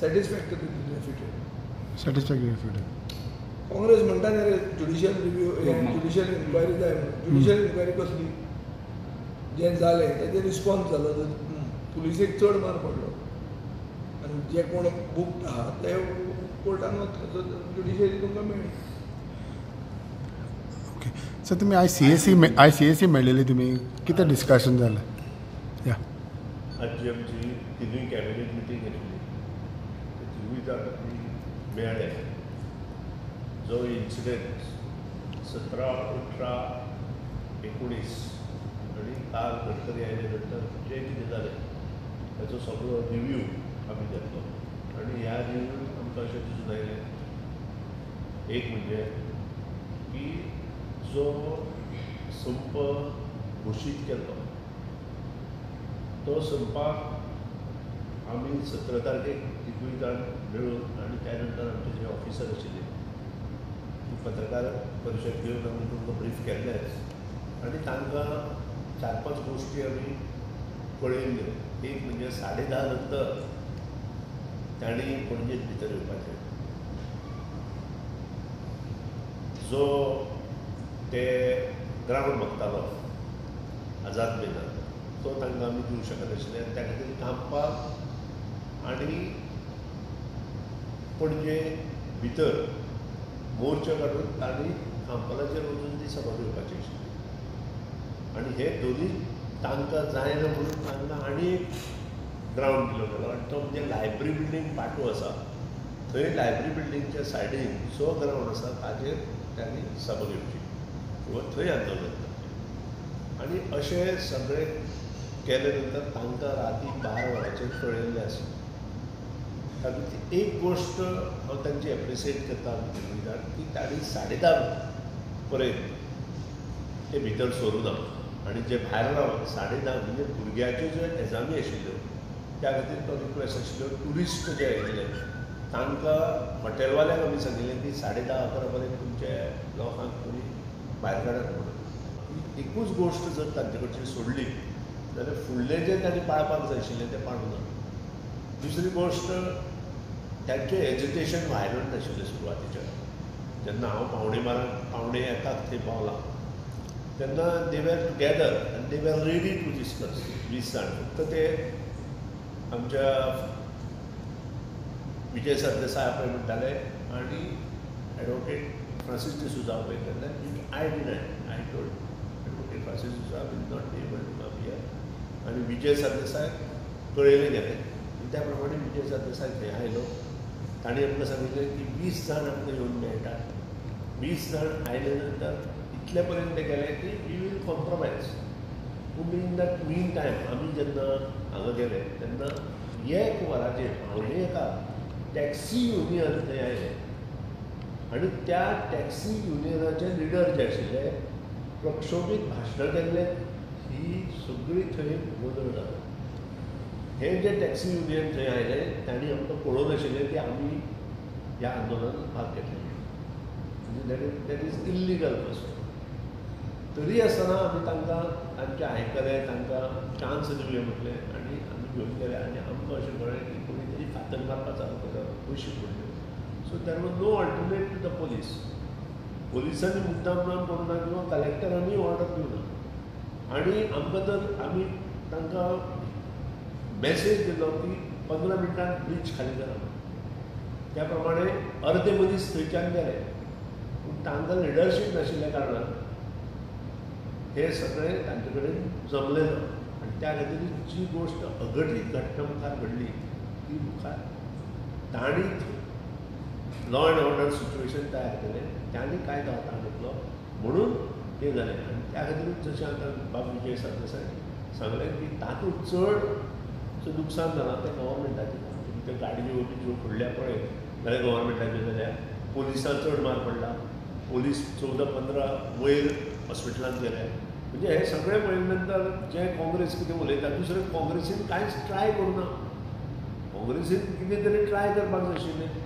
Satisfactory refuted. Satisfactory refuted. Congress म्हणटा न्ही judicial review, judicial enquiry जाय म्हणून. ज्युडिशियल इन्क्वायरी कसली? जें जालें तेजेर रिस्पॉन्स जालो, पुलिसेक चड मार पडलो आनी जे कोण बुक्ड आहा ते कोर्टान वतले, सो ज्युडिशरी तुमकां मेळ्ळी. ओके सर, तुमी आयज CAC मेळ्ळेली, तुमी कितें डिस्कशन जालें? या आज आमची तिनूय कॅबिनेट मिटींग आशिल्ली, ते तिनूय जाण आमी मेळ्ळे. जो इन्सिडंट 17, 18, 19 आनी काल गडकरी आयले नंतर जें कितें जालें ताचो सगळो रिव्यू आमी घेतलो आनी ह्या रिव्यून आमकां अशें दिसून आयलें, एक म्हणजे की जो संप घोशीत केल्लो तो संपाक आमी 17 तारखेक तिनूय जाण मेळून आनी त्या नंतर आमचे जे ऑफिसर आशिल्ले पत्रकार परिशद घेवन आमी तुमकां ब्रीफ केल्लेच आनी तांकां 4-5 गोश्टी आमी पळयल्ल्यो. एक म्हणजे 10:30 नंतर तांणी पणजेत भितर येवपाचें, जो ते ग्रावंड मागतालो आझाद मैदान तो तांकां आमी दिवंक शकनाशिल्ले आनी त्या खातीर कांपाल आनी पणजे भितर मोर्चा काडून तांणी कांपालाचेर वचून ती सभा घेवपाची आशिल्ली. आनी हे दोनूय तांकां जायना म्हणून तांकां आनी एक ग्रावंड दिलो गेलो आनी तो म्हणजे लायब्ररी बिल्डींग पाटो आसा थंय लायब्ररी बिल्डींगच्या सायडीन जो ग्रावंड आसा ताजेर तांणी सभा घेवची किंवा थंय आंदोलन करचें. आनी अशें सगळें केले नंतर तांकां राती 12 वरांचेर कळयल्लें आसा. तातूंतली एक गोश्ट हांव तांची एप्रिसिएट करता आमी जाण की तांणी 10:30 पर्यंत ते भितर सरूं ना आनी जे भायर रावन 10:30 म्हणजे भुरग्यांच्यो ज्यो एग्जामी आशिल्ल्यो त्या खातीर तो रिक्वेस्ट आशिल्लो, ट्युरिस्ट जे आयिल्ले तांकां हॉटेलवाल्यांक आमी सांगिल्लें की 10:30 11 पर्यंत तुमचे लोकांक तुमी भायर काडात म्हणून. एकूच गोश्ट जर तांचे कडची सोडली जाल्यार फुडलें जें तांणी पाळपाक जाय आशिल्लें तें पाळूंक ना. दुसरी गोश्ट, तांचें एजिटेशन व्हायलंट आशिल्लें सुरवातीच्या. जेन्ना हांव 12:45 थंय पावलां तेन्ना they were together आनी they were ready to discuss. 20 जाण फक्त ते आमच्या विजय सरदेसाय पळय म्हणटाले आनी एडवोकेट फ्रांसीस डिसोजा पळय तेन्ना I deny, I told advocate Francis D'Souza will not be able to come here. आनी विजय सरदेसाय कळयलें गेलें आनी त्या प्रमाणे विजय सरदेसाय थंय आयलो. तांणी आमकां सांगिल्लें की 20 जाण आमकां येवन मेळटात. 20 जाण आयले नंतर इतले पर्यंत गेले की we will compromise. पूण इन that mean time आमी जेन्ना हांगा गेले तेन्ना 1 वराचेर 12:45 टॅक्सी युनियन थंय आयलें आनी त्या टॅक्सी युनियनाचे लिडर जे आशिल्ले प्रक्षोभीत भाशणां केल्ले, ही सगळी थंय गोंदळ जालो. हे जे टॅक्सी युनियन थंय आयले तांणी आमकां पळोवन आशिल्लें की आमी ह्या आंदोलनात भाग घेतले, म्हणजे that is illegal first. तरी आसतना आमी तांकां तांचें आयकलें, तांकां चान्स दिवया म्हटलें आनी आमी घेवन गेले. आनी आमकां अशें कळ्ळें की कोणी तरी फातर मारपाक चालू केलो, पयशे पडल्यो. So there was no alternate to the police. पोलिसांनी मुद्दाम करूं ना किंवा कलेक्टरांनी ऑर्डर दिवना. आनी आमकां तर आमी तांकां मॅसेज दिलो की 15 मिनटान ब्रिज खाली करा. त्या प्रमाणे अर्दे मनीस थंयच्यान गेले, पूण तांकां लिडरशीप नाशिल्ल्या कारणान हे सगळें तांचे कडेन जमलें ना. आनी त्या खातीर जी गोश्ट अघटीत घटना मुखार घडली ती मुखार तांणी लॉ एंड ऑर्डर सिच्युएशन तयार केलें, तांणी कायदो हातांत घेतलो म्हणून तें जालें. आनी त्या खातीरूच जशें आतां बाब विजय सरदेसाय सांगलें की तातूंत चड लुकसाण जालां तें गव्हर्मेंटाचें. त्यो गाडयो बी ज्यो फुडल्या पळय जाल्यार गव्हर्मेंटाच्यो जाल्या, पोलिसांक चड मार पडला, पोलीस 14-15 वयर हॉस्पिटलांत गेले. म्हणजे हे सगळें पळयले नंतर जे काँग्रेस कितें उलयता, दुसरें काँग्रेसीन कांयच ट्राय करूं ना. काँग्रेसीन कितें तरी ट्राय करपाक जाय आशिल्लें.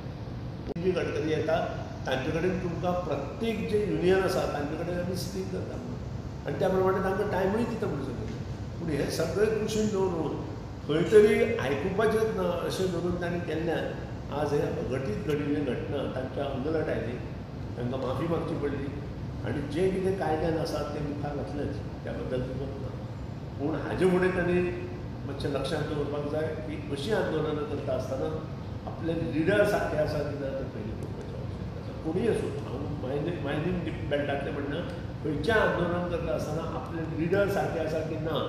जी गडकरी येता तांचे कडेन तुमकां प्रत्येक जे युनियन आसा तांचे कडेन आमी सिटींग करता आनी त्या प्रमाणे तांकां टायमूय दिता म्हणून सांगिल्लें. पूण हे सगळें कुशीन दवरून खंय तरी आयकुपाचेंच ना अशें धरून तांणी केल्ल्यान आज हे अघटीत घडिल्ली घटना तांच्या अंगलट आयली, तांकां माफी मागची पडली आनी जे कितें कायद्यान आसा तें मुखार घातलेंच, त्या बद्दल दुमत ना. पूण हाजे फुडें तांणी मातशें लक्षांत दवरपाक जाय की अशीं आंदोलनां करता आसतना आपले लिडर सारके आसा की ना तें पयलीं पळोवपाचें आवश्यकता आसा. कोणूय आसूं, हांव मायनींग बेल्टांतलें म्हणना, खंयचें आंदोलन करता आसतना आपले लिडर सारके आसा की ना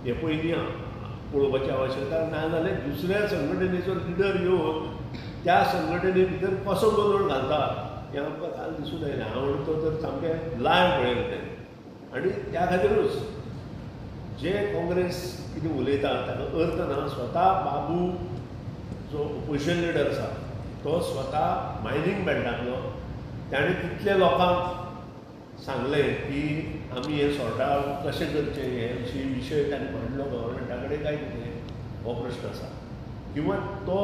हें पयलीं पळोवपाची आवश्यकता. ना जाल्यार दुसऱ्या संघटनेचो लिडर येवन त्या संघटने भितर कसो गोंदळ घालता हें आमकां काल दिसून आयलें. हांव म्हणटा तो तर सामकें लायव पळयलें तें. आनी त्या खातीरूच जे काँग्रेस कितें उलयता ताका अर्थ ना. स्वता बाबू जो ओपोजिशन लिडर आसा तो स्वता मायनींग बेल्टांतलो, ताणें कितले लोकांक सांगलें की आमी हें सॉर्ट आवट कशें करचें हे विशीं विशय ताणें मांडलो गव्हर्मेंटा कडेन काय कितें हो प्रश्न आसा. किंवा तो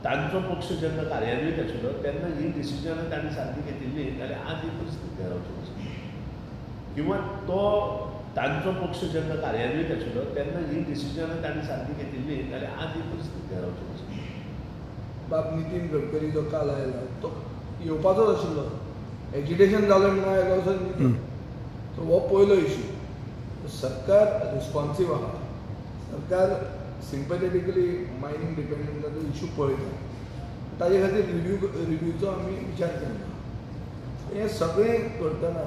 तांचो पक्ष जेन्ना कार्यान्वीत आशिल्लो तेन्ना ही डिसिजनां तांणी सारकी घेतिल्ली जाल्यार आज ही परिस्थिती तयार जावची नाशिल्ली. किंवा तो तांचो पक्ष जेन्ना कार्यान्वीत आशिल्लो तेन्ना ही डिसिजनां तांणी सारकी घेतिल्ली जाल्यार आज ही परिस्थिती तयार जावची नाशिल्ली. बाब नितीन गडकरी जो काल आयला तो येवपाचोच आशिल्लो, एजिटेशन जालें म्हणून आयलो असो न्ही. सो हो पयलो इशू. सरकार रिस्पॉन्सीव आहा, सरकार सिंपथेटिकली मायनींग डिपेंडंटाचो इशू पळयता, ताजे खातीर रिव्यूचो आमी विचार केला. हें सगळें करतना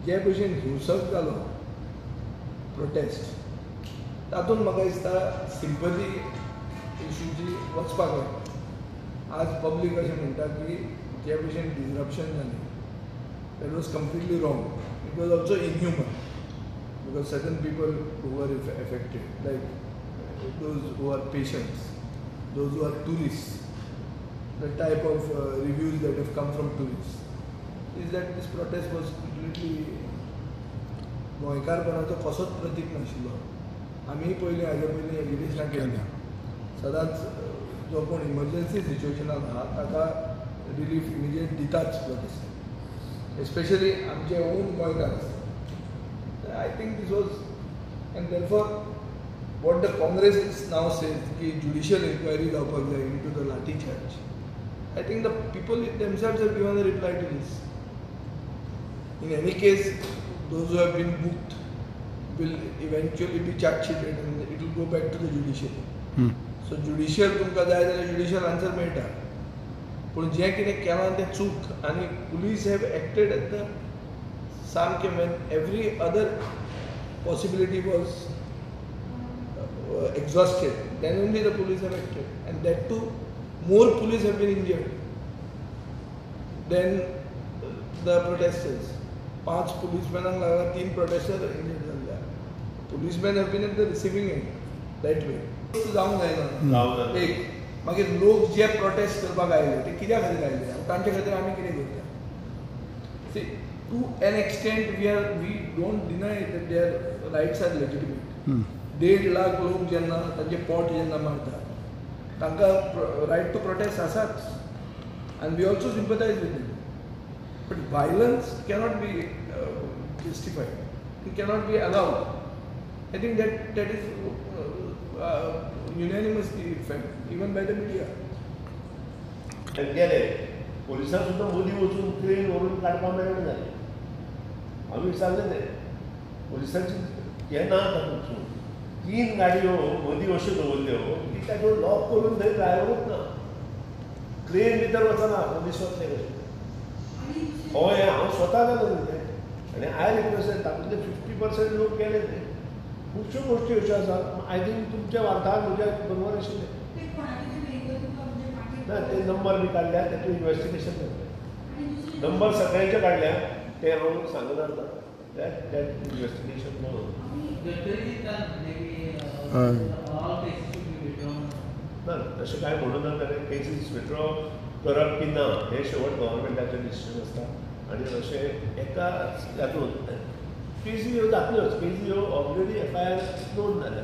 जे भशेन हिंसक जालो प्रोटेस्ट तातूंत म्हाका दिसता सिंपथी इशूची वचपाक जाय. आज पब्लीक अशें म्हणटा की जे भशेन डिजरप्शन जालें that was completely wrong, it was also inhuman because certain people who are affected like those who are patients, those who are tourists, the type of reviews that have come from tourists is that this protest was completely गोंयकारपणाचो कसोच प्रतीक नाशिल्लो. आमी पयलीं हाजे पयलीं एजिटेशनां केल्या, सदांच जो कोण इमर्जन्सी सिच्युएशनान आहा ताका रिलीफ इमिजिएट दिताच प्रोटेस्ट, एस्पेशली आमचे ओन गोंयकार आसता. I think this was, and therefore what the Congress now says ki judicial inquiry जावपाक जाय into the lathi charge, I think the people themselves have given a reply to this. In any case, those who have been booked will eventually be charge sheeted and it will go back to the judiciary. So judicial तुमकां जाय जाल्यार judicial answer मेळटा, पूण जें कितें केलां तें चूक आनी police have acted at the सामकें when every other possibility was exhausted, then only the police have acted, and that too more police have been injured than the protesters. 5 policemen लागला, 3 protesters injured जाल्ले. Policemen have been at the receiving end that way. जावंक जायना एक मागीर लोक जे protest करपाक आयले ते कित्या खातीर आयले, तांचे खातीर आमी कितें करता. See, to an extent we don't deny that their rights are legitimate. 1.5 lakh लोक जेन्ना तांचे पोट जेन्ना मारता तांकां रायट टू प्रोटेस्ट आसाच, आनी we also sympathise with them. But violence cannot be justified, it cannot be allowed. I think that is unanimously felt even by the media. गेले पोलिसांक सुद्दां मदीं वचून क्रेन व्हरून काडपाक मेळना जालें. हांवें विचारलें तें पोलिसांची हें ना तातूंत 3 गाडयो मदीं अश्यो दवरल्यो की ताच्यो लॉक करून थंय ड्रायव्हरूच ना, क्रेन भितर वचना, पोलीस वतले कशे. हय, हांव स्वता गेलो तें आनी I requested तातूंतले 50% लोक गेले ते. खुबश्यो गोश्टी अश्यो आसात. I think तुमच्या वार्ताहर म्हज्या बरोबर आशिल्ले ना, ते नंबर बी काडल्या, ताचें इन्वेस्टिगेशन जातलें. नंबर सगळ्यांचे काडल्या ते हांव सांगना आतां, that investigation ना तशें कांय म्हणूं ना. जाल्यार केसीस विथड्रॉ करप की ना हें शेवट गव्हर्मेंटाचें डिसिजन आसता आनी अशें एका हातूंत केसी ह्यो जातल्योच. केसी ह्यो ऑलरेडी एफ I R नोंद जाल्या.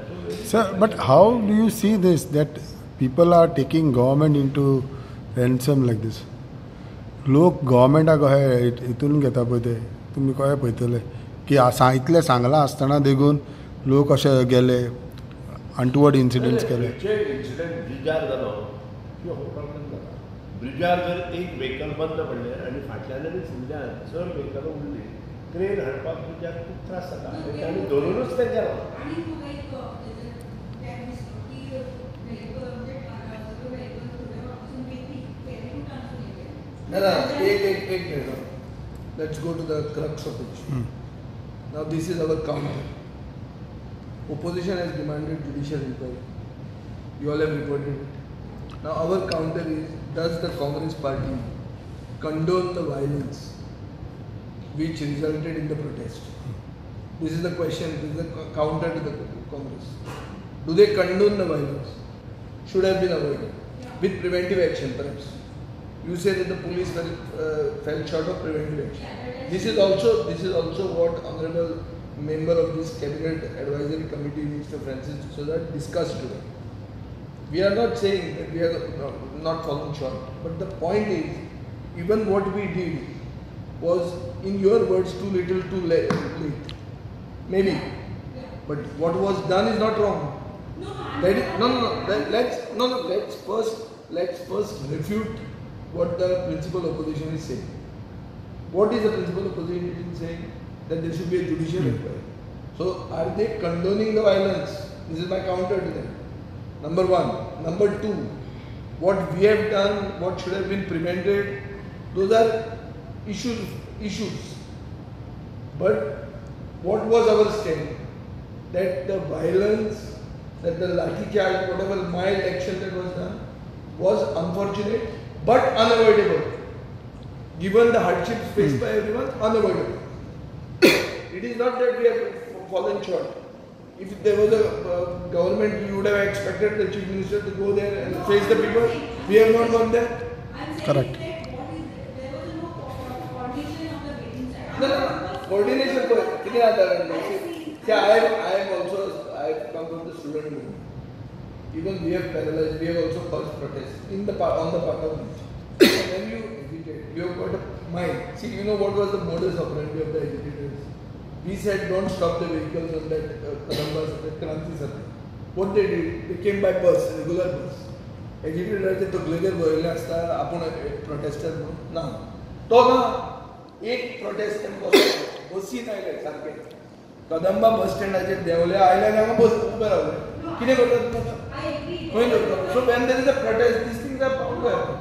Sir, but how do you see this that people are taking government into ransom like this? लोक गव्हर्मेंटाक कशे हितून घेता पळय ते तुमी कशे पळयतले की इतलें सांगलां आसतना देखून लोक अशे गेले. untoward incidents केले. इन्सिडंट ब्रिजार जालो की हो प्रॉब्लेम जाता. ब्रिजार जर एक व्हेकल बंद पडलें आनी फाटल्यान आनी फुडल्यान चड व्हेकलां उरलीं, क्रेन हाडपाक ब्रिजार खूब त्रास जाता आनी ताणें धरूनच तें गेलो. No, no, एक minute. Let's go to the crux of the issue. Now this is our counter. Opposition has demanded judicial inquiry. You all have reported it. Now our counter is, does the Congress party condone the violence which resulted in the protest? This is the question, this is the counter to the Congress. Do they condone the violence? Should have been avoided with preventive action perhaps. You say that the police fell short of preventive action. This is also what honorable member of this cabinet advisory committee, Mr. Francis D'Souza, discussed today. We are not saying that we are not falling short, but the point is, even what we did was, in your words, too little, too late. Maybe, but what was done is not wrong. Let's first refute what the principal opposition is saying. What is the principal opposition saying? That there should be a judicial inquiry. So are they condoning the violence? This is my counter to them. Number one. Number two, what we have done, what should have been prevented, those are issues. But what was our stand? That the violence, that the lathi charge, whatever mild action that was done, was unfortunate but unavoidable. Given the hardships faced by everyone, unavoidable. It is not that we have fallen short. If there was a government, you would have expected the Chief Minister to go there and face the people. We have not gone there. Correct. No, no, coordination. See, I am also, I have come from the student movement. Even we have paralyzed, we have also caused protests on the part of nature. When you agitate, you have got a mind. See, you know what was the modus operandi of the agitators? We said don't stop the vehicles on that Kadambas, that Kranti Circle. What they did, they came by bus, regular bus. Agitators तकलेचेर बरयलें आसता आपूण protester म्हणून ना, तो ना एक protest बसीन आयले सारके कदंबा बस स्टँडाचेर देंवले, आयले आनी हांगा बस उबे रावले. कितें करतात तुका खंय दवरता? So when there is a protest, these things are bound to happen.